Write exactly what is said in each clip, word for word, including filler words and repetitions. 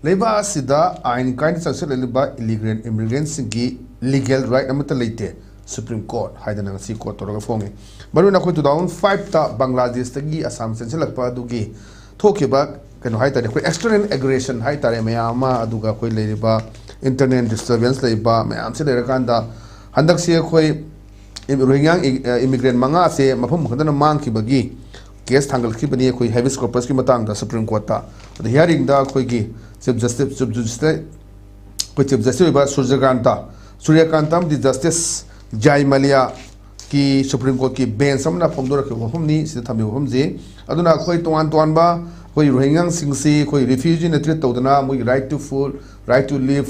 ꯂꯩꯕꯥꯛ ꯑꯁꯤꯗ ꯑꯥꯏꯟ ꯀꯥꯏꯅ ꯆꯪꯁꯤꯜꯂꯛꯂꯤꯕ ꯏꯂꯤꯒꯦꯜ ꯏꯃꯤꯒ꯭ꯔꯦꯟꯁꯤꯡꯒꯤ ꯂꯤꯒꯦꯜ ꯔꯥꯏꯠ ꯑꯃꯠꯇ ꯂꯩꯇꯦ꯫ ꯁꯨꯄ꯭ꯔꯤꯝ ꯀꯣꯔꯠ ꯍꯥꯏꯗꯅ ꯉꯁꯤ ꯀꯣꯠ ꯇꯧꯔꯒ ꯐꯣꯡꯉꯤ꯫ ꯃꯔꯨꯑꯣꯏꯅ ꯑꯩꯈꯣꯏ ꯇꯨ ꯊꯥꯎꯖꯟ ꯐꯥꯏꯚꯇ ꯕꯪꯒ꯭ꯂꯥꯗꯦꯁꯇꯒꯤ ꯑꯁꯥꯝ ꯆꯪꯁꯤꯜꯂꯛꯄ ꯑꯗꯨꯒꯤ ꯊꯣꯛꯈꯤꯕ ꯀꯩꯅꯣ ꯍꯥꯏ ꯇꯥꯔꯦ, ꯑꯩꯈꯣꯏ ꯑꯦꯛꯁꯇꯔꯅꯦꯜ ꯑꯦꯒ꯭ꯔꯦꯁꯟ ꯍꯥꯏ ꯇꯥꯔꯦ, ꯃꯌꯥꯝ ꯑꯃ, ꯑꯗꯨꯒ ꯑꯩꯈꯣꯏ ꯂꯩꯔꯤꯕ ꯏꯟꯇꯔꯅꯦꯜ ꯗꯤꯁꯇꯔꯕꯦꯟꯁ ꯂꯩꯕ ꯃꯌꯥꯝꯁꯦ ꯂꯩꯔꯀꯥꯟꯗ ꯍꯟꯗꯛꯁꯤ ꯑꯩꯈꯣꯏ ꯔꯣꯍꯤꯡꯒ꯭ꯌꯥ ꯏꯃꯤꯒ꯭ꯔꯦꯟ ꯃꯉꯥꯁꯦ ꯃꯐꯝ ꯈꯛꯇꯅ ꯃꯥꯡꯈꯤꯕꯒꯤ ꯀꯦꯁ ꯊꯥꯡꯒꯠꯈꯤꯕꯅꯤ ꯑꯩꯈꯣꯏ ꯍꯦꯕꯤꯌꯁ ꯀꯣꯔꯄꯁꯀꯤ ꯃꯇꯥꯡꯗ ꯁꯨꯄ꯭ꯔꯤꯝ ꯀꯣꯔꯠꯇ꯫ ꯑꯗ ꯍꯤꯌꯥꯔꯤꯡꯗ ꯑꯩꯈꯣꯏꯒꯤ ꯆꯤꯐ ꯖꯁꯇꯤꯁ, ꯆꯤꯐ ꯖꯁꯇꯤꯁ, ꯑꯩꯈꯣꯏ ꯆꯤꯐ ꯖꯁꯇꯤꯁ ꯑꯣꯏꯕ ꯁꯨꯔꯖꯀꯥꯟꯇ, ꯁꯨꯔ꯭ꯌꯀꯥꯟꯇ ꯑꯃꯗꯤ ꯖꯁꯇꯤꯁ ꯖꯥꯏꯃꯥꯂꯤꯌꯥꯒꯤ ꯁꯨꯄ꯭ꯔꯤꯝ ꯀꯣꯔꯠꯀꯤ ꯕꯦꯟꯁ ꯑꯃꯅ ꯐꯣꯡꯗꯣꯔꯛꯈꯤꯕ ꯋꯥꯐꯝꯅꯤ꯫ ꯁꯤꯗ ꯊꯝꯃꯤꯕ ꯋꯥꯐꯝꯁꯤ, ꯑꯗꯨꯅ ꯑꯩꯈꯣꯏ ꯇꯣꯉꯥꯟ ꯇꯣꯉꯥꯟꯕ ꯑꯩꯈꯣꯏ ꯔꯣꯍꯤꯡꯒ꯭ꯌꯥꯁꯤꯡꯁꯤ ꯑꯩꯈꯣꯏ ꯔꯤꯐ꯭ꯌꯨꯖꯤꯅ ꯇ꯭ꯔꯤꯠ ꯇꯧꯗꯅ ꯃꯣꯏꯒꯤ right to food, right to live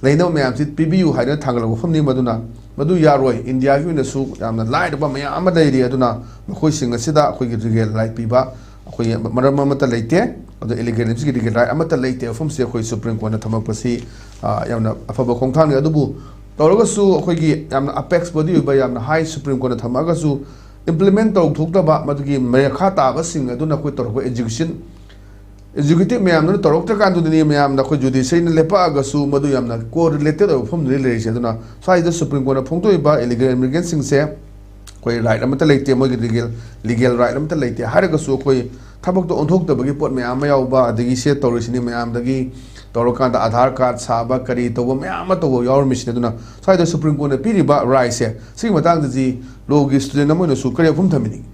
ꯂꯩꯅꯕ ꯃꯌꯥꯝꯁꯤ ꯄꯤꯕꯤꯌꯨ ꯍꯥꯏꯗꯅ ꯊꯥꯡꯒꯠꯂꯛꯄ ꯋꯥꯐꯝꯅꯤ꯫ ꯃꯗꯨꯅ ꯃꯗꯨ ꯌꯥꯔꯣꯏ꯫ ꯏꯟꯗꯤꯌꯥꯒꯤ ꯑꯣꯏꯅꯁꯨ ꯌꯥꯝꯅ ꯂꯥꯏꯔꯕ ꯃꯌꯥꯝ ꯑꯃ ꯂꯩꯔꯤ꯫ ꯑꯗꯨꯅ ꯃꯈꯣꯏꯁꯤꯡ ꯑꯁꯤꯗ ꯑꯩꯈꯣꯏꯒꯤ ꯂꯤꯒꯦꯜ ꯔꯥꯏꯠ ꯄꯤꯕ ꯑꯩꯈꯣꯏꯒꯤ ꯃꯔꯝ ꯑꯃꯠꯇ ꯂꯩꯇꯦ꯫ ꯑꯗꯣ ꯏꯂꯤꯒꯦꯜ ꯏꯃꯤꯒ꯭ꯔꯦꯟꯁꯤꯡꯒꯤ ꯂꯤꯒꯦꯜ ꯔꯥꯏꯠ ꯑꯃꯠꯇ ꯂꯩꯇꯦ꯫ ꯃꯐꯝꯁꯦ ꯑꯩꯈꯣꯏ ꯁꯨꯄ꯭ꯔꯤꯝ ꯀꯣꯔꯠꯅ ꯊꯝꯃꯛꯄꯁꯤ, ꯑ, ꯌꯥꯝꯅ ꯑꯐꯕ ꯈꯣꯡꯊꯥꯡꯅꯤ꯫ ꯑꯗꯨꯕꯨ ꯇꯧꯔꯒꯁꯨ ꯑꯩꯈꯣꯏꯒꯤ ꯌꯥꯝꯅ ꯑꯄꯦꯛꯁ ꯕꯣꯗꯤ ꯑꯣꯏꯕ, ꯌꯥꯝꯅ ꯍꯥꯏ ꯁꯨꯄ꯭ꯔꯤꯝ ꯀꯣꯔꯠꯅ ꯊꯝꯃꯛꯑꯒꯁꯨ ꯏꯝꯄ꯭ꯂꯤꯃꯦꯟ ꯇꯧꯊꯣꯛꯇꯕ, ꯃꯗꯨꯒꯤ ꯃꯈꯥ ꯇꯥꯕꯁꯤꯡ ꯑꯗꯨꯅ ꯑꯩꯈꯣꯏ ꯇꯧꯔꯛꯄ ꯑꯦꯖꯨꯀꯦꯁꯟ, ꯑꯦꯖꯨꯀꯦꯇꯤꯚ ꯃꯌꯥꯝꯗꯨꯅ ꯇꯧꯔꯛꯇ꯭ꯔꯀꯥꯟꯗꯨꯗꯅꯤ ꯃꯌꯥꯝꯅ ꯑꯩꯈꯣꯏ ꯖꯨꯗꯤꯁꯔꯤꯅ ꯂꯦꯞꯄꯛꯑꯒꯁꯨ ꯃꯗꯨ ꯌꯥꯝꯅ ꯀꯣ ꯔꯤꯂꯦꯇꯦꯠ ꯑꯣꯏꯕ ꯃꯐꯝꯗꯨꯗꯤ ꯂꯩꯔꯤꯁꯦ꯫ ꯑꯗꯨꯅ ꯁ꯭ꯋꯥꯏꯗ ꯁꯨꯄ꯭ꯔꯤꯝ ꯀꯣꯔꯠꯅ ꯐꯣꯡꯗꯣꯛꯏꯕ ꯏꯂꯤꯒꯦꯜ ꯏꯃꯤꯒ꯭ꯔꯦꯟꯁꯤꯡꯁꯦ ꯑꯩꯈꯣꯏ ꯔꯥꯏꯠ ꯑꯃꯠꯇ ꯂꯩꯇꯦ, ꯃꯣꯏꯒꯤ ꯂꯤꯒꯦꯜ, ꯂꯤꯒꯦꯜ ꯔꯥꯏꯠ ꯑꯃꯠꯇ ꯂꯩꯇꯦ ꯍꯥꯏꯔꯒꯁꯨ ꯑꯩꯈꯣꯏ ꯊꯕꯛꯇꯣ ꯑꯣꯟꯊꯣꯛꯇꯕꯒꯤ ꯄꯣꯠ ꯃꯌꯥꯝ ꯑꯃ ꯌꯥꯎꯕ, ꯑꯗꯒꯤ ꯁꯦ ꯇꯧꯔꯤꯁꯤꯅꯤ ꯃꯌꯥꯝꯗꯒꯤ ꯇꯧꯔꯀꯥꯟꯗ ꯑꯙꯥꯔ ꯀꯥꯔꯗ ꯁꯥꯕ, ꯀꯔꯤ ꯇꯧꯕ ꯃꯌꯥꯝ ꯑꯃ ꯇꯧꯕ ꯌꯥꯎꯔꯝꯃꯤꯁꯤꯅꯤ꯫ ꯑꯗꯨꯅ ꯁ꯭ꯋꯥꯏꯗ ꯁꯨꯄ꯭ꯔꯤꯝ ꯀꯣꯔꯠꯅ ꯄꯤꯔꯤꯕ ꯔꯥꯏꯠꯁꯦ, ꯁꯤꯒꯤ ꯃꯇꯥꯡꯗꯗꯤ ꯂꯣꯒꯤ ꯁ꯭ꯇꯨꯗꯦꯟ ꯑꯃ ꯑꯣꯏꯅꯁꯨ ꯀꯔꯤ ꯋꯥꯐꯝ ꯊꯝꯕꯤꯅꯤꯡꯉꯤ?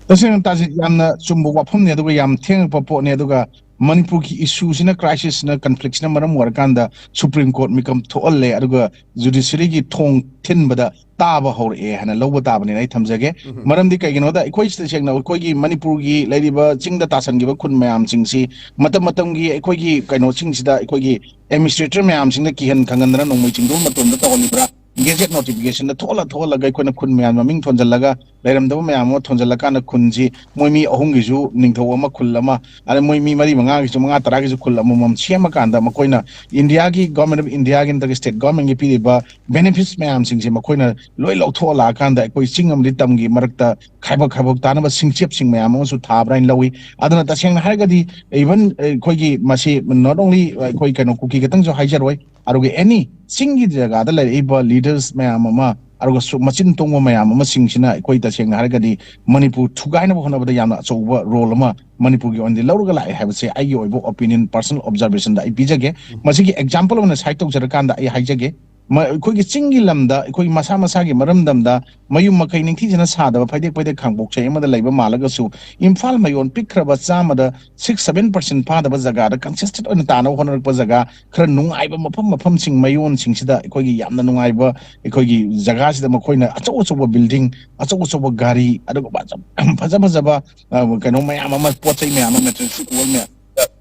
ꯇꯁꯦꯡꯅ ꯇꯥꯖꯤꯠ, ꯌꯥꯝꯅ ꯆꯨꯝꯕ ꯋꯥꯐꯝꯅꯤ, ꯑꯗꯨꯒ ꯌꯥꯝ ꯊꯦꯡꯉꯛꯄ ꯄꯣꯠꯅꯤ꯫ ꯑꯗꯨꯒ ꯃꯅꯤꯄꯨꯔꯒꯤ ꯏꯁꯨꯁꯤꯅ, ꯀ꯭ꯔꯥꯏꯁꯤꯁꯁꯤꯅ, ꯀꯟꯐ꯭ꯂꯤꯛꯁꯤꯅ ꯃꯔꯝ ꯑꯣꯏꯔꯀꯥꯟꯗ ꯁꯨꯄ꯭ꯔꯤꯝ ꯀꯣꯔꯠ ꯃꯤꯀꯝ ꯊꯣꯛꯍꯜꯂꯦ, ꯑꯗꯨꯒ ꯖꯨꯗꯤꯁꯔꯤꯒꯤ ꯊꯣꯡ ꯊꯤꯟꯕꯗ ꯇꯥꯕ ꯍꯧꯔꯛꯑꯦ ꯍꯥꯏꯅ ꯂꯧꯕ ꯇꯥꯕꯅꯤꯅ ꯑꯩ ꯊꯝꯖꯒꯦ꯫ ꯎꯝ꯫ ꯃꯔꯝꯗꯤ ꯀꯩꯒꯤꯅꯣꯗ, ꯑꯩꯈꯣꯏ ꯁꯤꯗ ꯁꯦꯡꯅ ꯑꯩꯈꯣꯏꯒꯤ ꯃꯅꯤꯄꯨꯔꯒꯤ ꯂꯩꯔꯤꯕ ꯆꯤꯡꯗ ꯇꯥꯁꯟꯈꯤꯕ ꯈꯨꯟ ꯃꯌꯥꯝꯁꯤꯡꯁꯤ ꯃꯇꯝ ꯃꯇꯝꯒꯤ ꯑꯩꯈꯣꯏꯒꯤ ꯀꯩꯅꯣꯁꯤꯡꯁꯤꯗ, ꯑꯩꯈꯣꯏꯒꯤ ꯑꯦꯗꯃꯤꯅꯤꯁꯇ꯭ꯔꯦꯇꯔ ꯃꯌꯥꯝꯁꯤꯡꯅ ꯀꯤꯍꯟ ꯈꯪꯍꯟꯗꯅ ꯅꯣꯡꯃꯩ ꯆꯤꯡꯗꯣꯟ ꯃꯇꯣꯟꯗ ꯇꯧꯍꯜꯂꯤꯕ꯭ꯔꯥ? ꯒꯦꯖꯦꯠ ꯅꯣꯇꯤꯐꯤꯀꯦꯁꯟꯗ ꯊꯣꯛꯍꯜꯂ ꯊꯣꯛꯍꯜꯂꯒ ꯑꯩꯈꯣꯏꯅ ꯈꯨꯟ ꯃꯌꯥꯝ ꯃꯃꯤꯡ ꯊꯣꯟꯖꯜꯂꯒ, ꯂꯩꯔꯝꯗꯕ ꯃꯌꯥꯝ ꯑꯃ ꯊꯣꯟꯖꯜꯂꯀꯥꯟꯗ ꯈꯨꯟꯁꯤ ꯃꯣꯏ ꯃꯤ ꯑꯍꯨꯝꯒꯤꯁꯨ ꯅꯤꯡꯊꯧ ꯑꯃ, ꯈꯨꯜ ꯑꯃ, ꯑꯗ ꯃꯣꯏ ꯃꯤ ꯃꯔꯤ ꯃꯉꯥꯒꯤꯁꯨ, ꯃꯉꯥ ꯇꯔꯥꯒꯤꯁꯨ ꯈꯨꯜ ꯑꯃꯃꯝ ꯁꯦꯝꯃꯀꯥꯟꯗ ꯃꯈꯣꯏꯅ ꯏꯟꯗꯤꯌꯥꯒꯤ, ꯒꯣꯔꯃꯦꯟ ꯑꯣꯐ ꯏꯟꯗꯤꯌꯥꯒꯤ ꯅꯠꯇ꯭ꯔꯒ ꯁ꯭ꯇꯦꯠ ꯒꯣꯔꯃꯦꯟꯒꯤ ꯄꯤꯔꯤꯕ ꯕꯦꯅꯤꯐꯤꯠꯁ ꯃꯌꯥꯝꯁꯤꯡꯁꯦ ꯃꯈꯣꯏꯅ ꯂꯣꯏ ꯂꯧꯊꯣꯛꯍꯜꯂꯛꯑꯀꯥꯟꯗ ꯑꯩꯈꯣꯏ ꯆꯤꯡ ꯑꯃꯗꯤ ꯇꯝꯒꯤ ꯃꯔꯛꯇ ꯈꯥꯏꯕꯣꯛ ꯈꯥꯏꯕꯣꯛ ꯇꯥꯅꯕ ꯁꯤꯡꯆꯦꯞꯁꯤꯡ ꯃꯌꯥꯝ ꯑꯃꯁꯨ ꯊꯥꯕ꯭ꯔꯥ ꯍꯥꯏꯅ ꯂꯧꯏ꯫ ꯑꯗꯨꯅ ꯇꯁꯦꯡꯅ ꯍꯥꯏꯔꯒꯗꯤ, ꯏꯚꯟ ꯑꯩꯈꯣꯏꯒꯤ ꯃꯁꯤ not only ꯑꯩꯈꯣꯏ ꯀꯩꯅꯣ ꯀꯨꯀꯤ ꯈꯛꯇꯪꯁꯨ ꯍꯥꯏꯖꯔꯣꯏ, ꯑꯗꯨꯒ ꯑꯦꯅꯤ ꯆꯤꯡꯒꯤ ꯖꯒꯥꯗ ꯂꯩꯔꯛꯏꯕ ꯂꯤꯗꯔꯁ ꯃꯌꯥꯝ ꯑꯃ, ꯑꯗꯨꯒ ꯁꯨ-, ꯃꯆꯤꯟ ꯇꯣꯡꯕ ꯃꯌꯥꯝ ꯑꯃꯁꯤꯡꯁꯤꯅ ꯑꯩꯈꯣꯏ ꯇꯁꯦꯡꯅ ꯍꯥꯏꯔꯒꯗꯤ ꯃꯅꯤꯄꯨꯔ ꯊꯨꯒꯥꯏꯅꯕ ꯍꯣꯠꯅꯕꯗ ꯌꯥꯝꯅ ꯑꯆꯧꯕ ꯔꯣꯜ ꯑꯃ ꯃꯅꯤꯄꯨꯔꯒꯤ ꯑꯣꯏꯅꯗꯤ ꯂꯧꯔꯒ ꯂꯥꯛꯑꯦ ꯍꯥꯏꯕꯁꯦ ꯑꯩꯒꯤ ꯑꯣꯏꯕ ꯑꯣꯄꯤꯅꯤꯌꯟ, ꯄꯔꯁꯣꯅꯦꯜ ꯑꯣꯕꯖꯥꯔꯕꯦꯁꯟꯗ ꯑꯩ ꯄꯤꯖꯒꯦ꯫ ꯃꯁꯤꯒꯤ ꯑꯦꯛꯖꯥꯝꯄꯜ ꯑꯣꯏꯅ ꯁꯥꯏꯠ ꯇꯧꯖꯔꯀꯥꯟꯗ ꯑꯩ ꯍꯥꯏꯖꯒꯦ, ꯃ-, ꯑꯩꯈꯣꯏꯒꯤ ꯆꯤꯡꯒꯤ ꯂꯝꯗ ꯑꯩꯈꯣꯏꯒꯤ ꯃꯁꯥ ꯃꯁꯥꯒꯤ ꯃꯔꯝꯗꯝꯗ ꯃꯌꯨꯝ ꯃꯀꯩ ꯅꯤꯡꯊꯤꯖꯅ ꯁꯥꯗꯕ, ꯐꯩꯗꯦꯛ ꯐꯩꯗꯦꯛ ꯈꯥꯡꯄꯣꯛ ꯆꯩ ꯑꯃꯗ ꯂꯩꯕ ꯃꯥꯜꯂꯒꯁꯨ, ꯏꯝꯐꯥꯜ ꯃꯌꯣꯟ ꯄꯤꯛꯈ꯭ꯔꯕ ꯆꯥꯝꯃꯗ ꯁꯤꯛꯁ ꯁꯚꯦꯟ ꯄꯥꯔꯁꯦꯟ ꯐꯥꯗꯕ ꯖꯒꯥꯗ ꯀꯟꯁꯤꯁꯇꯦꯟ ꯑꯣꯏꯅ ꯇꯥꯅꯕ ꯍꯣꯠꯅꯔꯛꯄ ꯖꯒꯥ, ꯈꯔ ꯅꯨꯡꯉꯥꯏꯕ ꯃꯐꯝ ꯃꯐꯝꯁꯤꯡ ꯃꯌꯣꯟꯁꯤꯡꯁꯤꯗ ꯑꯩꯈꯣꯏꯒꯤ ꯌꯥꯝꯅ ꯅꯨꯡꯉꯥꯏꯕ ꯑꯩꯈꯣꯏꯒꯤ ꯖꯒꯥꯁꯤꯗ ꯃꯈꯣꯏꯅ ꯑꯆꯧ ꯑꯆꯧꯕ ꯕꯤꯜꯗꯤꯡ, ꯑꯆꯧ ꯑꯆꯧꯕ ꯒꯥꯔꯤ, ꯑꯗꯨꯒ ꯐꯖ ꯐꯖ ꯐꯖꯕ, ꯑ, ꯀꯩꯅꯣ ꯃꯌꯥꯝ ꯑꯃ, ꯄꯣꯠ ꯆꯩ ꯃꯌꯥꯝ ꯑꯃ, ꯃꯦꯇꯔꯤꯌꯦꯜ ꯃꯌꯥꯝ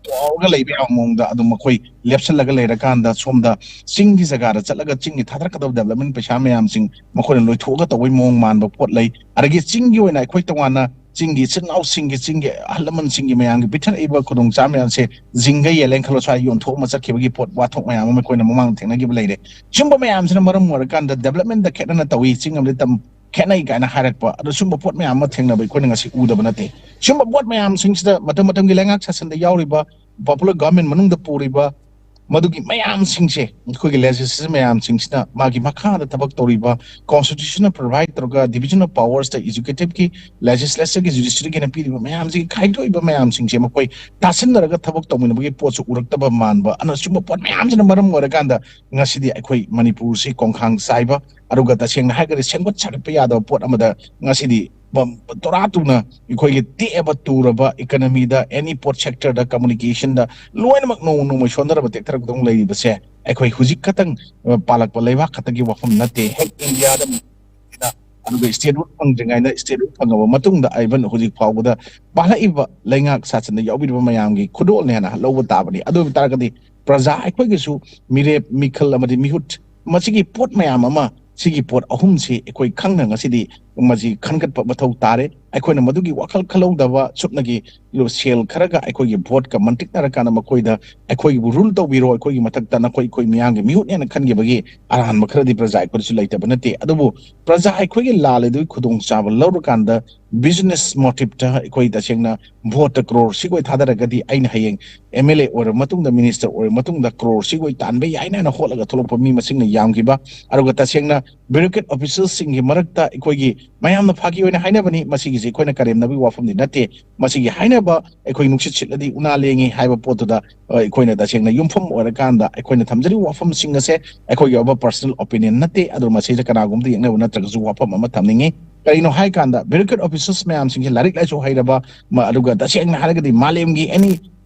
ꯇꯧꯔꯒ ꯂꯩꯕ ꯌꯥꯕ ꯃꯑꯣꯡꯗ ꯑꯗꯨꯝ ꯃꯈꯣꯏ ꯂꯦꯞꯁꯤꯜꯂꯒ ꯂꯩꯔꯀꯥꯟꯗ, ꯁꯣꯝꯗ ꯆꯤꯡꯒꯤ ꯖꯒꯥꯗ ꯆꯠꯂꯒ ꯆꯤꯡꯒꯤ ꯊꯥꯗꯔꯛꯀꯗꯕ ꯗꯦꯕꯂꯞꯃꯦꯟ ꯄꯩꯁꯥ ꯃꯌꯥꯝꯁꯤꯡ ꯃꯈꯣꯏꯅ ꯂꯣꯏꯊꯣꯛꯑꯒ ꯇꯧꯕꯩ ꯃꯑꯣꯡ ꯃꯥꯟꯕ ꯄꯣꯠ ꯂꯩ꯫ ꯑꯗꯒꯤ ꯆꯤꯡꯒꯤ ꯑꯣꯏꯅ ꯑꯩꯈꯣꯏ ꯇꯣꯉꯥꯟꯅ ꯆꯤꯡꯒꯤ ꯏꯆꯤꯟ ꯏꯅꯥꯎꯁꯤꯡꯒꯤ, ꯆꯤꯡꯒꯤ ꯑꯍꯜ ꯂꯃꯟꯁꯤꯡꯒꯤ ꯃꯌꯥꯝꯒꯤ ꯄꯤꯊꯔꯛꯏꯕ ꯈꯨꯗꯣꯡꯆꯥꯕ ꯃꯌꯥꯝꯁꯦ ꯖꯤꯡꯒ ꯌꯦꯜꯂꯦꯅ ꯈꯜꯂꯣ, ꯁ꯭ꯋꯥꯏ ꯌꯣꯟꯊꯣꯛꯑꯝꯃ ꯆꯠꯈꯤꯕꯒꯤ ꯄꯣꯠ, ꯋꯥꯊꯣꯛ ꯃꯌꯥꯝ ꯑꯃ ꯑꯩꯈꯣꯏꯅ ꯃꯃꯥꯡꯗ ꯊꯦꯡꯅꯈꯤꯕ ꯂꯩꯔꯦ꯫ ꯁꯨꯝꯕ ꯃꯌꯥꯝꯁꯤꯅ ꯃꯔꯝ ꯑꯣꯏꯔꯀꯥꯟꯗ ꯗꯦꯕꯂꯞꯃꯦꯟꯗ ꯈꯦꯠꯅꯅ ꯇꯧꯏ, ꯆꯤꯡ ꯑꯃꯗꯤ ꯇꯝ ꯈꯦꯠꯅꯩ ꯀꯥꯏꯅ ꯍꯥꯏꯔꯛꯄ, ꯑꯗꯣ ꯁꯨꯝꯕ ꯄꯣꯠ ꯃꯌꯥꯝ ꯑꯃ ꯊꯦꯡꯅꯕ ꯑꯩꯈꯣꯏꯅ ꯉꯁꯤ ꯎꯗꯕ ꯅꯠꯇꯦ꯫ ꯁꯨꯝꯕ ꯄꯣꯠ ꯃꯌꯥꯝꯁꯤꯡꯁꯤꯗ ꯃꯇꯝ ꯃꯇꯝꯒꯤ ꯂꯩꯉꯥꯛ ꯁꯥꯁꯟꯗ ꯌꯥꯎꯔꯤꯕ, ꯄꯣꯄꯨꯂꯔ ꯒꯚꯔꯟꯃꯦꯟ ꯃꯅꯨꯡꯗ ꯄꯨꯔꯤꯕ ꯃꯗꯨꯒꯤ ꯃꯌꯥꯝꯁꯤꯡꯁꯦ, ꯑꯩꯈꯣꯏꯒꯤ ꯂꯦꯖꯤꯁꯂꯦꯆꯔ ꯃꯌꯥꯝꯁꯤꯡꯁꯤꯅ ꯃꯥꯒꯤ ꯃꯈꯥꯗ ꯊꯕꯛ ꯇꯧꯔꯤꯕ, ꯀꯣꯟꯁꯇꯤꯇ꯭ꯌꯨꯁꯟꯅ ꯄ꯭ꯔꯣꯚꯥꯏꯗ ꯇꯧꯔꯒ ꯗꯤꯕꯤꯖꯟ ꯑꯣꯐ ꯄꯥꯋꯔꯁꯇ ꯑꯦꯛꯖꯤꯀ꯭ꯌꯨꯇꯤꯚꯀꯤ, ꯂꯦꯖꯤꯁꯂꯦꯆꯔꯒꯤ, ꯖꯨꯗꯤꯁꯔꯤꯒꯤꯅ ꯄꯤꯔꯤꯕ ꯃꯌꯥꯝꯁꯤꯒꯤ ꯈꯥꯏꯗꯣꯛꯏꯕ ꯃꯌꯥꯝꯁꯤꯡꯁꯦ ꯃꯈꯣꯏ ꯇꯥꯁꯤꯟꯅꯔꯒ ꯊꯕꯛ ꯇꯧꯃꯤꯟꯅꯕꯒꯤ ꯄꯣꯠꯁꯨ ꯎꯔꯛꯇꯕ ꯃꯥꯟꯕ, ꯑꯅ ꯁꯨꯝꯕ ꯄꯣꯠ ꯃꯌꯥꯝꯁꯤꯅ ꯃꯔꯝ ꯑꯣꯏꯔꯀꯥꯟꯗ ꯉꯁꯤꯗꯤ ꯑꯩꯈꯣꯏ ꯃꯅꯤꯄꯨꯔꯁꯤ ꯈꯣꯡꯈꯥꯡ ꯆꯥꯏꯕ, ꯑꯗꯨꯒ ꯇꯁꯦꯡꯅ ꯍꯥꯏꯔꯒꯗꯤ ꯁꯦꯝꯒꯠ ꯁꯥꯒꯠꯄ ꯌꯥꯗꯕ ꯄꯣꯠ ꯑꯃꯗ ꯉꯁꯤꯗꯤ ꯕꯝ-, ꯇꯣꯔꯥ ꯇꯨꯅ ꯑꯩꯈꯣꯏꯒꯤ ꯇꯦꯛꯑꯕ ꯇꯨꯔꯕ ꯏꯀꯅꯃꯤꯗ, ꯑꯦꯅꯤ ꯄꯣꯠ ꯁꯦꯛꯇꯔꯗ, ꯀꯝꯃꯨꯅꯤꯀꯦꯁꯟꯗ ꯂꯣꯏꯅꯃꯛ ꯅꯣꯡꯃ ꯅꯣꯡꯃꯒꯤ ꯁꯣꯟꯊꯔꯕ ꯇꯦꯛꯊꯔꯛꯄꯗꯧꯅ ꯂꯩꯔꯤꯕꯁꯦ ꯑꯩꯈꯣꯏ ꯍꯧꯖꯤꯛ ꯈꯛꯇꯪ, ꯑ, ꯄꯥꯜꯂꯛꯄ ꯂꯩꯕꯥꯛ ꯈꯛꯇꯒꯤ ꯋꯥꯐꯝ ꯅꯠꯇꯦ꯫ ꯍꯦꯛ ꯏꯟꯗꯤꯌꯥꯗ, ꯑꯗꯨꯒ ꯁ꯭ꯇꯦꯠꯍꯨꯗ ꯐꯪꯗ꯭ꯔꯤꯉꯩꯗ, ꯁ꯭ꯇꯦꯠꯍꯨꯗ ꯐꯪꯉꯕ ꯃꯇꯨꯡꯗ, ꯏꯚꯟ ꯍꯧꯖꯤꯛ ꯐꯥꯎꯕꯗ ꯄꯥꯜꯂꯛꯏꯕ ꯂꯩꯉꯥꯛ ꯁꯥꯁꯟꯗ ꯌꯥꯎꯕꯤꯔꯤꯕ ꯃꯌꯥꯝꯒꯤ ꯈꯨꯗꯣꯜꯅꯦ ꯍꯥꯏꯅ ꯂꯧꯕ ꯇꯥꯕꯅꯤ꯫ ꯑꯗꯨ ꯑꯣꯏꯕ ꯇꯥꯔꯒꯗꯤ ꯄ꯭ꯔꯖꯥ ꯑꯩꯈꯣꯏꯒꯤꯁꯨ ꯃꯤꯔꯦꯞ, ꯃꯤꯈꯜ ꯑꯃꯗꯤ ꯃꯤꯍꯨꯠ ꯃꯁꯤꯒꯤ ꯄꯣꯠ ꯃꯌꯥꯝ ꯑꯃ, ꯁꯤꯒꯤ ꯄꯣꯠ ꯑꯍꯨꯝꯁꯤ ꯑꯩꯈꯣꯏ ꯈꯪꯅ ꯉꯁꯤꯗꯤ ꯃꯁꯤ ꯈꯟꯒꯠꯄ ꯃꯊꯧ ꯇꯥꯔꯦ꯫ ꯑꯩꯈꯣꯏꯅ ꯃꯗꯨꯒꯤ ꯋꯥꯈꯜ ꯈꯜꯍꯧꯗꯕ ꯁꯨꯞꯅꯒꯤ ꯁꯦꯜ ꯈꯔꯒ ꯑꯩꯈꯣꯏꯒꯤ ꯚꯣꯠꯀ ꯃꯟꯇꯤꯛꯅꯔꯀꯥꯟꯗ ꯃꯈꯣꯏꯗ "ꯑꯩꯈꯣꯏꯒꯤꯕꯨ ꯔꯨꯜ ꯇꯧꯕꯤꯔꯣ, ꯑꯩꯈꯣꯏꯒꯤ ꯃꯊꯛꯇ ꯅꯈꯣꯏ, ꯑꯩꯈꯣꯏ ꯃꯤꯌꯥꯝꯒꯤ ꯃꯤꯍꯨꯠꯅꯦꯅ" ꯈꯟꯈꯤꯕꯒꯤ ꯑꯔꯥꯟꯕ ꯈꯔꯗꯤ ꯄ꯭ꯔꯖꯥ ꯑꯩꯈꯣꯏꯗꯁꯨ ꯂꯩꯇꯕ ꯅꯠꯇꯦ꯫ ꯑꯗꯨꯕꯨ ꯄ꯭ꯔꯖꯥ ꯑꯩꯈꯣꯏꯒꯤ ꯂꯥꯜꯂꯤꯗꯨꯒꯤ ꯈꯨꯗꯣꯡꯆꯥꯕ ꯂꯧꯔꯀꯥꯟꯗ business motiveꯇ ꯑꯩꯈꯣꯏ ꯇꯁꯦꯡꯅ ꯚꯣꯠꯇ ꯀ꯭ꯔꯣꯔ ꯁꯤꯒꯣꯏ ꯊꯥꯗꯔꯒꯗꯤ ꯑꯩꯅ ꯍꯌꯦꯡ ꯑꯦꯝ ꯑꯦꯜ ꯑꯦ ꯑꯣꯏꯔꯕ ꯃꯇꯨꯡꯗ, ꯃꯤꯅꯤꯁꯇꯔ ꯑꯣꯏꯔꯕ ꯃꯇꯨꯡꯗ ꯀ꯭ꯔꯣꯔ ꯁꯤꯒꯣꯏ ꯇꯥꯟꯕ ꯌꯥꯏꯅ ꯍꯥꯏꯅ ꯍꯣꯠꯂꯒ ꯊꯣꯛꯂꯛꯄ ꯃꯤ ꯃꯁꯤꯡꯅ ꯌꯥꯝꯈꯤꯕ, ꯑꯗꯨꯒ ꯇꯁꯦꯡꯅ bureaucrat officialꯁꯤꯡꯒꯤ ꯃꯔꯛꯇ ꯑꯩꯈꯣꯏꯒꯤ ꯃꯌꯥꯝꯅ ꯐꯥꯒꯤ ꯑꯣꯏꯅ ꯍꯥꯏꯅꯕꯅꯤ, ꯃꯁꯤꯒꯤꯁꯦ ꯑꯩꯈꯣꯏꯅ ꯀꯔꯦꯝꯅꯕꯒꯤ ꯋꯥꯐꯝꯗꯤ ꯅꯠꯇꯦ꯫ ꯃꯁꯤꯒꯤ ꯍꯥꯏꯅꯕ ꯑꯩꯈꯣꯏ ꯅꯨꯡꯁꯤꯠ ꯁꯤꯠꯂꯗꯤ ꯎꯅꯥ ꯂꯦꯡꯉꯤ ꯍꯥꯏꯕ ꯄꯣꯠꯇꯨꯗ, ꯑ, ꯑꯩꯈꯣꯏꯅ ꯇꯁꯦꯡꯅ ꯌꯨꯝꯐꯝ ꯑꯣꯏꯔꯀꯥꯟꯗ ꯑꯩꯈꯣꯏꯅ ꯊꯝꯖꯔꯤꯕ ꯋꯥꯐꯝꯁꯤꯡ ꯑꯁꯦ ꯑꯩꯈꯣꯏꯒꯤ ꯑꯣꯏꯕ personal opinion ꯅꯠꯇꯦ꯫ ꯑꯗꯨ ꯃꯁꯤꯗ ꯀꯅꯥꯒꯨꯝꯕꯗ ꯌꯦꯛꯅꯕ ꯅꯠꯇ꯭ꯔꯒꯁꯨ ꯋꯥꯐꯝ ꯑꯃ ꯊꯝꯅꯤꯡꯉꯤ꯫ ꯀꯔꯤꯅꯣ ꯍꯥꯏꯀꯥꯟꯗ bureaucrat officials ꯃꯌꯥꯝꯁꯤꯡꯁꯦ ꯂꯥꯏꯔꯤꯛ ꯂꯥꯏꯁꯨ ꯍꯩꯔꯕ, ꯃ-, ꯑꯗꯨꯒ ꯇꯁꯦꯡꯅ ꯍꯥꯏꯔꯒꯗꯤ ꯃꯥꯂꯦꯝꯒꯤ any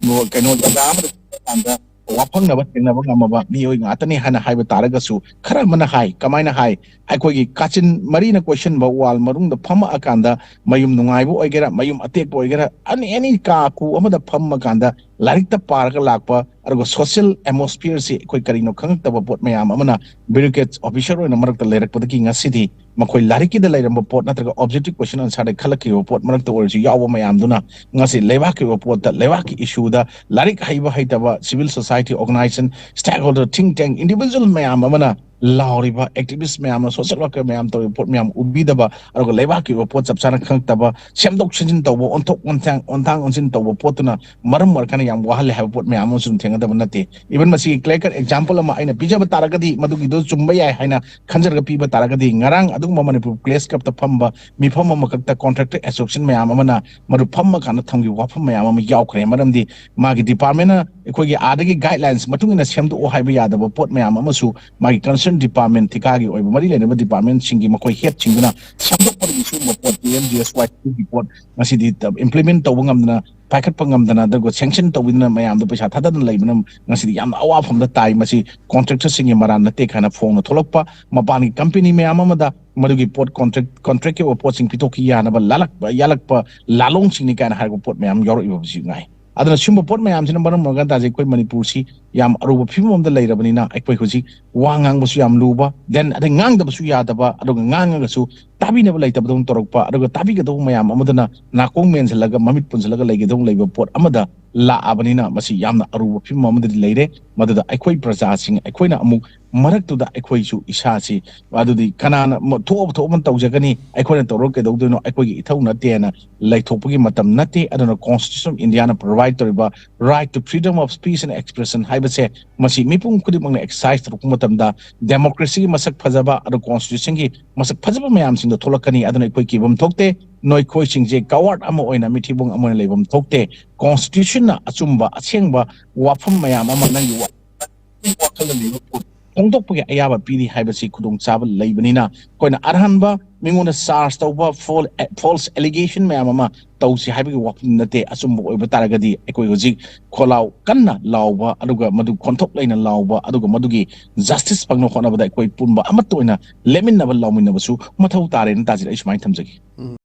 ꯀꯩꯅꯣ ꯖꯒꯥ ꯑꯃꯗ ꯆꯠꯄ ꯀꯥꯟꯗ ꯋꯥꯐꯪꯅꯕ ꯊꯦꯡꯅꯕ ꯉꯝꯃꯕ ꯃꯤꯑꯣꯏ ꯉꯥꯛꯇꯅꯤ ꯍꯥꯏꯅ ꯍꯥꯏꯕ ꯇꯥꯔꯒꯁꯨ, ꯈꯔ ꯑꯃꯅ ꯍꯥꯏ, ꯀꯃꯥꯏꯅ ꯍꯥꯏ? ꯑꯩꯈꯣꯏꯒꯤ ꯀꯥꯆꯤꯟ ꯃꯔꯤꯅ ꯀꯣꯏꯁꯤꯟꯕ ꯋꯥꯜ ꯃꯅꯨꯡꯗ ꯐꯝꯃꯛꯑꯀꯥꯟꯗ ꯃꯌꯨꯝ ꯅꯨꯡꯉꯥꯏꯕ ꯑꯣꯏꯒꯦꯔꯥ, ꯃꯌꯨꯝ ꯑꯇꯦꯛꯄ ꯑꯣꯏꯒꯦꯔꯥ, ꯑꯦꯅꯤ, ꯑꯦꯅꯤ ꯀꯥ ꯀꯨ ꯑꯃꯗ ꯐꯝꯃꯀꯥꯟꯗ ꯂꯥꯏꯔꯤꯛꯇ ꯄꯥꯔꯒ ꯂꯥꯛꯄ, ꯑꯗꯨꯒ social atmosphereꯁꯤ ꯑꯩꯈꯣꯏ ꯀꯔꯤꯅꯣ ꯈꯪꯉꯛꯇꯕ ꯄꯣꯠ ꯃꯌꯥꯝ ꯑꯃꯅ bureaucrat officer ꯑꯣꯏꯅ ꯃꯔꯛꯇ ꯂꯩꯔꯛꯄꯗꯒꯤ ꯉꯁꯤꯗꯤ ꯃꯈꯣꯏ ꯂꯥꯏꯔꯤꯛꯀꯤꯗ ꯂꯩꯔꯝꯕ ꯄꯣꯠ ꯅꯠꯇ꯭ꯔꯒ objective question answerꯗ ꯈꯜꯂꯛꯈꯤꯕ ꯄꯣꯠ ꯃꯔꯛꯇ ꯑꯣꯏꯔꯁꯨ ꯌꯥꯎꯕ ꯃꯌꯥꯝꯗꯨꯅ ꯉꯁꯤ ꯂꯩꯕꯥꯛꯀꯤ ꯑꯣꯏꯕ ꯄꯣꯠꯇ, ꯂꯩꯕꯥꯛꯀꯤ issueꯗ ꯂꯥꯏꯔꯤꯛ ꯍꯩꯕ ꯍꯩꯇꯕ, civil society organization, stakeholder, think tank, individual ꯃꯌꯥꯝ ꯑꯃꯅ ꯂꯥꯎꯔꯤꯕ, activist ꯃꯌꯥꯝꯅ, social worker ꯃꯌꯥꯝ ꯇꯧꯔꯤꯕ ꯄꯣꯠ ꯃꯌꯥꯝ ꯎꯕꯤꯗꯕ, ꯑꯗꯨꯒ ꯂꯩꯕꯥꯛꯀꯤ ꯑꯣꯏꯕ ꯄꯣꯠ ꯆꯞ ꯆꯥꯅ ꯈꯪꯉꯛꯇꯕ, ꯁꯦꯝꯗꯣꯛ ꯁꯦꯝꯖꯤꯟ ꯇꯧꯕ, ꯑꯣꯟꯊꯣꯛ ꯑꯣꯟꯊꯥꯡ, ꯑꯣꯟꯊꯥꯡ ꯑꯣꯟꯁꯤꯟ ꯇꯧꯕ ꯄꯣꯠꯇꯨꯅ ꯃꯔꯝ ꯑꯣꯏꯔꯀꯥꯟꯗ ꯌꯥꯝ ꯋꯥꯍꯜꯂꯦ ꯍꯥꯏꯕ ꯄꯣꯠ ꯃꯌꯥꯝ ꯑꯃꯁꯨ ꯑꯗꯨꯝ ꯊꯦꯡꯅꯗꯕ ꯅꯠꯇꯦ꯫ Even ꯃꯁꯤꯒꯤ clear cut example ꯑꯃ ꯑꯩꯅ ꯄꯤꯖꯕ ꯇꯥꯔꯒꯗꯤ, ꯃꯗꯨꯒꯤꯗꯣ ꯆꯨꯝꯕ ꯌꯥꯏ ꯍꯥꯏꯅ ꯈꯟꯖꯔꯒ ꯄꯤꯕ ꯇꯥꯔꯒꯗꯤ, ꯉꯔꯥꯡ ꯑꯗꯨꯒꯨꯝꯕ ꯃꯅꯤꯄꯨꯔ Press Clubꯇ ꯐꯝꯕ ꯃꯤꯐꯝ ꯑꯃꯈꯛꯇ contractor association ꯃꯌꯥꯝ ꯑꯃꯅ ꯃꯗꯨ ꯐꯝꯃ ꯀꯥꯟꯗ ꯊꯝꯈꯤꯕ ꯋꯥꯐꯝ ꯃꯌꯥꯝ ꯑꯃ ꯌꯥꯎꯈ꯭ꯔꯦ꯫ ꯃꯔꯝꯗꯤ ꯃꯥꯒꯤ departmentꯅ ꯑꯩꯈꯣꯏꯒꯤ ꯑꯥꯗꯒꯤ guidelines ꯃꯇꯨꯡ ꯏꯟꯅ ꯁꯦꯝꯗꯣꯛꯑꯣ ꯍꯥꯏꯕ ꯌꯥꯗꯕ ꯄꯣꯠ ꯃꯌꯥꯝ ꯑꯃꯁꯨ ꯃꯥꯒꯤ concern department, ꯊꯤꯀꯥꯒꯤ ꯑꯣꯏꯕ ꯃꯔꯤ ꯂꯩꯅꯕ departmentꯁꯤꯡꯒꯤ ꯃꯈꯣꯏ headꯁꯤꯡꯗꯨꯅ ꯁꯦꯝꯗꯣꯛꯄꯗꯒꯤ ꯁꯤꯒꯨꯝꯕ ꯄꯣꯠ, P M G S Y ꯒꯤ ꯄꯣꯠ ꯉꯁꯤꯗꯤ implement ꯇꯧꯕ ꯉꯝꯗꯅ, ꯄꯥꯏꯈꯠꯄ ꯉꯝꯗꯅ, ꯑꯗꯨꯒ sanction ꯇꯧꯕꯤꯗꯅ ꯃꯌꯥꯝꯗ ꯄꯩꯁꯥ ꯊꯥꯗꯗꯅ ꯂꯩꯕꯅ ꯉꯁꯤꯗꯤ ꯌꯥꯝꯅ ꯑꯋꯥꯐꯝꯗ ꯇꯥꯏ꯫ ꯃꯁꯤ contractorꯁꯤꯡꯒꯤ ꯃꯔꯥꯟ ꯅꯠꯇꯦ ꯀꯥꯏꯅ ꯐꯣꯡꯅ ꯊꯣꯛꯂꯛꯄ, ꯃꯄꯥꯟꯒꯤ company ꯃꯌꯥꯝ ꯑꯃꯗ ꯃꯗꯨꯒꯤ ꯄꯣꯠ contract, contractꯀꯤ ꯑꯣꯏꯕ ꯄꯣꯠꯁꯤꯡ ꯄꯤꯊꯣꯛꯈꯤ ꯌꯥꯅꯕ ꯂꯥꯂꯛꯄ, ꯌꯥꯂꯛꯄ ꯂꯥꯂꯣꯡꯁꯤꯡꯅꯤ ꯀꯥꯏꯅ ꯍꯥꯏꯔꯛꯄ ꯄꯣꯠ ꯃꯌꯥꯝ ꯌꯥꯎꯔꯛꯏꯕꯁꯤ ꯉꯥꯏ꯫ ꯑꯗꯨꯅ ꯁꯤꯒꯨꯝꯕ ꯄꯣꯠ ꯃꯌꯥꯝꯁꯤꯅ ꯃꯔꯝ ꯑꯣꯏꯔꯒ ꯇꯥꯖꯩ ꯑꯩꯈꯣꯏ ꯃꯅꯤꯄꯨꯔꯁꯤ ꯌꯥꯝ ꯑꯔꯨꯕ ꯐꯤꯕꯝ ꯑꯃꯗ ꯂꯩꯔꯕꯅꯤꯅ ꯑꯩꯈꯣꯏ ꯍꯧꯖꯤꯛ ꯋꯥ ꯉꯥꯡꯕꯁꯨ ꯌꯥꯝ ꯂꯨꯕ, then ꯑꯗꯩ ꯉꯥꯡꯗꯕꯁꯨ ꯌꯥꯗꯕ, ꯑꯗꯨꯒ ꯉꯥꯡꯉꯒꯁꯨ ꯇꯥꯕꯤꯅꯕ ꯂꯩꯇꯕꯗꯧꯅ ꯇꯧꯔꯛꯄ, ꯑꯗꯨꯒ ꯇꯥꯕꯤꯒꯗꯧꯕ ꯃꯌꯥꯝ ꯑꯃꯗꯨꯅ ꯅꯥꯀꯣꯡ ꯃꯦꯟꯁꯤꯜꯂꯒ ꯃꯃꯤꯠ ꯄꯨꯟꯁꯤꯜꯂꯒ ꯂꯩꯒꯗꯧꯅ ꯂꯩꯕ ꯄꯣꯠ ꯑꯃꯗ ꯂꯥꯛꯑꯕꯅꯤꯅ ꯃꯁꯤ ꯌꯥꯝꯅ ꯑꯔꯨꯕ ꯐꯤꯕꯝ ꯑꯃꯗꯗꯤ ꯂꯩꯔꯦ꯫ ꯃꯗꯨꯗ ꯑꯩꯈꯣꯏ ꯄ꯭ꯔꯖꯥꯁꯤꯡ ꯑꯩꯈꯣꯏꯅ ꯑꯃꯨꯛ ꯃꯔꯛꯇꯨꯗ ꯑꯩꯈꯣꯏꯁꯨ ꯏꯁꯥꯁꯤ ꯑꯗꯨꯗꯤ ꯀꯅꯥꯅ ꯃ-, ꯊꯣꯛꯑꯕ ꯊꯣꯛꯑꯕ ꯇꯧꯖꯒꯅꯤ, ꯑꯩꯈꯣꯏꯅ ꯇꯧꯔꯒ ꯀꯩꯗꯧꯗꯣꯏꯅꯣ, ꯑꯩꯈꯣꯏꯒꯤ ꯏꯊꯧ ꯅꯠꯇꯦꯅ ꯂꯩꯊꯣꯛꯄꯒꯤ ꯃꯇꯝ ꯅꯠꯇꯦ꯫ ꯑꯗꯨꯅ Constitution of Indiaꯅ provide ꯇꯧꯔꯤꯕ right to freedom of speech and expression ꯍꯥꯏꯕꯁꯦ ꯃꯁꯤ ꯃꯤꯄꯨꯝ ꯈꯨꯗꯤꯡꯃꯛꯅ exercise ꯇꯧꯔꯛꯄ ꯃꯇꯝꯗ democracyꯒꯤ ꯃꯁꯛ ꯐꯖꯕ ꯑꯗꯨ Constitutionꯒꯤ ꯃꯁꯛ ꯐꯖꯕ ꯃꯌꯥꯝꯁꯤꯡꯗꯣ ꯊꯣꯛꯂꯛꯀꯅꯤ꯫ ꯑꯗꯨꯅ ꯑꯩꯈꯣꯏ ꯀꯤꯐꯝ ꯊꯣꯛꯇꯦ꯫ ꯅꯣꯏꯈꯣꯏꯁꯤꯡꯁꯦ coward ꯑꯃ ꯑꯣꯏꯅ, ꯃꯤꯊꯤꯕꯣꯡ ꯑꯃ ꯑꯣꯏꯅ ꯂꯩꯐꯝ ꯊꯣꯛꯇꯦ꯫ Constitutionꯅ ꯑꯆꯨꯝꯕ, ꯑꯁꯦꯡꯕ ꯋꯥꯐꯝ ꯃꯌꯥꯝ ꯑꯃ ꯅꯪꯒꯤ ꯋꯥ-, ꯋꯥꯈꯜꯗ ꯂꯩꯕ ꯄꯣꯠ ꯐꯣꯡꯗꯣꯛꯄꯒꯤ ꯑꯌꯥꯕ ꯄꯤꯔꯤ ꯍꯥꯏꯕꯁꯤ ꯈꯨꯗꯣꯡꯆꯥꯕ ꯂꯩꯕꯅꯤꯅ ꯑꯩꯈꯣꯏꯅ ꯑꯔꯥꯟꯕ ꯃꯤꯉꯣꯟꯗ charge ꯇꯧꯕ, false, false allegation ꯃꯌꯥꯝ ꯑꯃ ꯇꯧꯁꯤ ꯍꯥꯏꯕꯒꯤ ꯋꯥꯐꯝ ꯅꯠꯇꯦ꯫ ꯑꯆꯨꯝꯕ ꯑꯣꯏꯕ ꯇꯥꯔꯒꯗꯤ ꯑꯩꯈꯣꯏ ꯍꯧꯖꯤꯛ ꯈꯣꯜꯂꯥꯎ ꯀꯟꯅ ꯂꯥꯎꯕ, ꯑꯗꯨꯒ ꯃꯗꯨ ꯈꯣꯟꯊꯣꯛ ꯂꯩꯅ ꯂꯥꯎꯕ, ꯑꯗꯨꯒ ꯃꯗꯨꯒꯤ justice ꯐꯪꯅꯕ ꯍꯣꯠꯅꯕꯗ ꯑꯩꯈꯣꯏ ꯄꯨꯟꯕ ꯑꯃꯠꯇ ꯑꯣꯏꯅ ꯂꯦꯞꯃꯤꯟꯅꯕ ꯂꯥꯎꯃꯤꯟꯅꯕꯁꯨ ꯃꯊꯧ ꯇꯥꯔꯦꯅ ꯇꯥꯖꯩ꯫ ꯑꯩ ꯁꯨꯃꯥꯏꯅ ꯊꯝꯖꯒꯦ꯫